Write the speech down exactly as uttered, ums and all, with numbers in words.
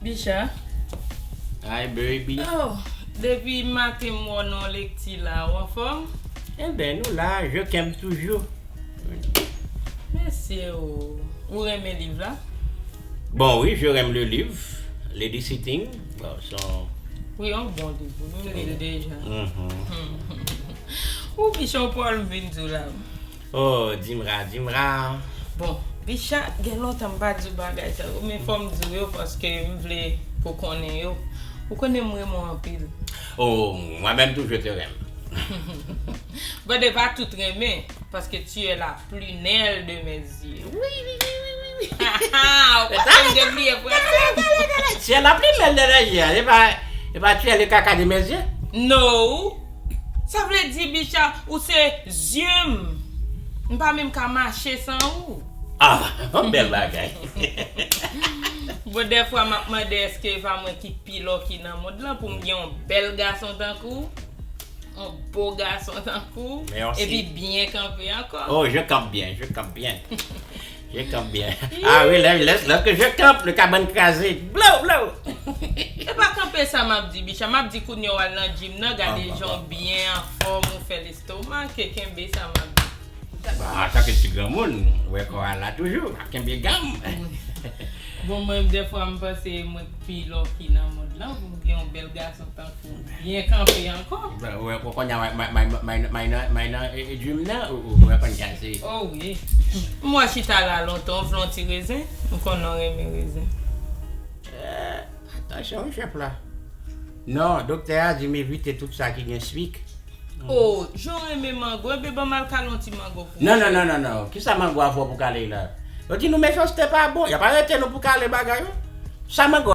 Bicha. Hi baby. Oh, depi maten m wè w nan lekti la, ou anfòm? Enben, nou la, je kèm toujou. Mesye o, ou renmen liv la? Bon, wi, je renmen le livre. Lady Sitting. Bon, son... Wi, yon bon liv. M li l deja. Mhm. Ou Bicha, ou pral vin di w la. Oh, Dimra, Dimra. Bon, Bicha, gen lontan m pa di w bagay sa yo, men fò m di w yo paske m vle pou konnen yo. Ou konnen m renmen w anpil. Oh, moi-même tout, je te renmen. Bon, de pa tout renmen, paske tu es la prunelle de mes yeux. Wi, wi, wi, wi, wi, wi. Ou konprann, m te bliye fransè. Tu es la prunelle de mes yeux, e pa, e pa tu es le caca de mes yeux. No. Sa vle di, Bicha, ou se zye m. M pa menm ka mache san ou. Ah, yon bèl bagay. Bon, dèfwa m ap mande èske e pa mwen ki pi lucky nan mond lan pou m gen yon bèl gason tankou w, yon bo gason tankou w, Merci. Epi byen kanpe ankò. Oh, je campe bien, je campe bien. Je campe bien. Ah oui, lè, lè, lè ke je campe, le kabann kraze. Blow, blow. E pa kanpe sa m ap di, Bicha. M ap di kounye w al nan gym nan, gade Ah, jan ah, w byen anfòm, ou fè lestomak, e kenbe sa m ap di. Bon, antanke ti granmoun, ou wè kò a la toujou, ap kenbe gam. Bon, mwen, dèfwa, m panse mwen k pi lucky nan mond lan, pou m gen yon bèl gason tankou w, byen kanpe ankò. Bon, ou wè, ou konnen, may, may, may, may, may nan, may nan, e, e, gym nan, ou, ou, ou wè konn kase. Oh wi. M wè chita la lontan, ou vle yon ti rezen? M konnen w renmen rezen. Atansyon, wi, chèf la. Non, doktè a di m evite tout sa ki gen swik. Oh, jan w renmen mango, enben ban m al kale yon ti mango pou ou. Non, non, non, non, non. Kisa mango a fè pou kale la? Yo di nou mechanste pa bon. Y ap arete nou pou kale bagay yo. Sa mango